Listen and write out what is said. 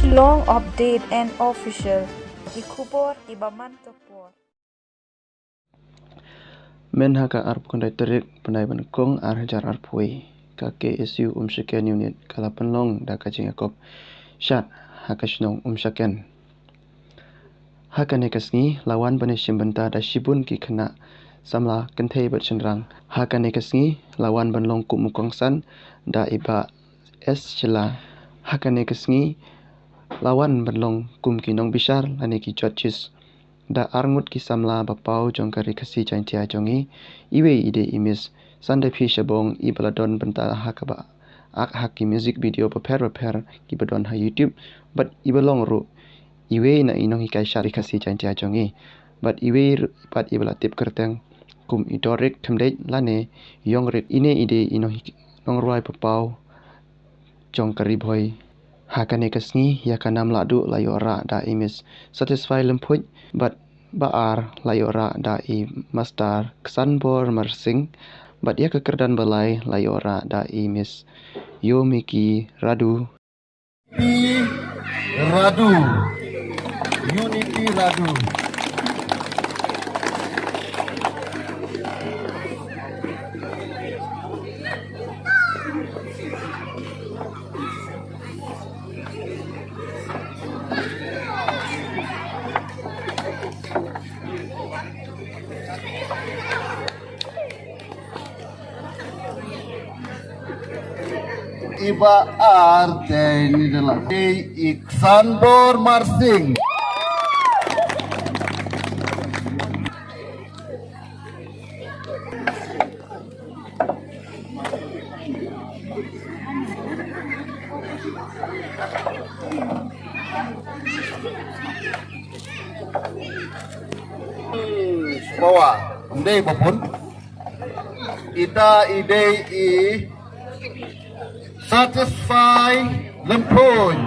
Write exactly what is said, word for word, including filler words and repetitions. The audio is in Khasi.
Long update and official. Ki khubor kiba man ka por. Men ha ka arphew khyndai tarik bnai ba nyngkong ar hajar arphew, ka K S U Umshaken Unit ka la pynlong da ka jingïakop shad ha ka shnong Umshaken. Ha kane ka sngi la wan ban ïashim bynta da shibun ki khynnah samla kynthei bad shynrang. Ha kane ka sngi la wan ban long kum u kongsan da i Bah S Shylla. Ha kane ka sngi la wan ban long kum ki nongbishar lane ki judges da arngut ki samla ba paw jong ka Ri Khasi Jaiñtia jong ngi. Iwei i dei i Miss Sandaphi Shabong, iba la don bynta ha kaba ak ha ki music video bapher bapher kiba don ha YouTube, bad iba long ruh iwei na i nonghikai shad Ri Khasi Jaiñtia jong ngi. Bad iwei ruh pat iba la tip kyrteng kum i Dorik Themdeit lane Yongrik, ine i dei i nonghi-, nongrwai ba paw jong ka Ri Bhoi. Ha kane ka sngi ïa ka nam lahduh la ïoh rah da i Miss Satisfy Lymphuid, bad ba ar la ïoh rah da i Master Ksanbor Marsing, bad ïa ka kyrdan ba lai la ïoh rah da i Miss Yomiki Radu. Pi Radu. Unity Radu. Iba ar te ni dela. Iksan Bor Marsing. Bawa, ndei bapun. Ita i dei i Satisfy Lymphuid.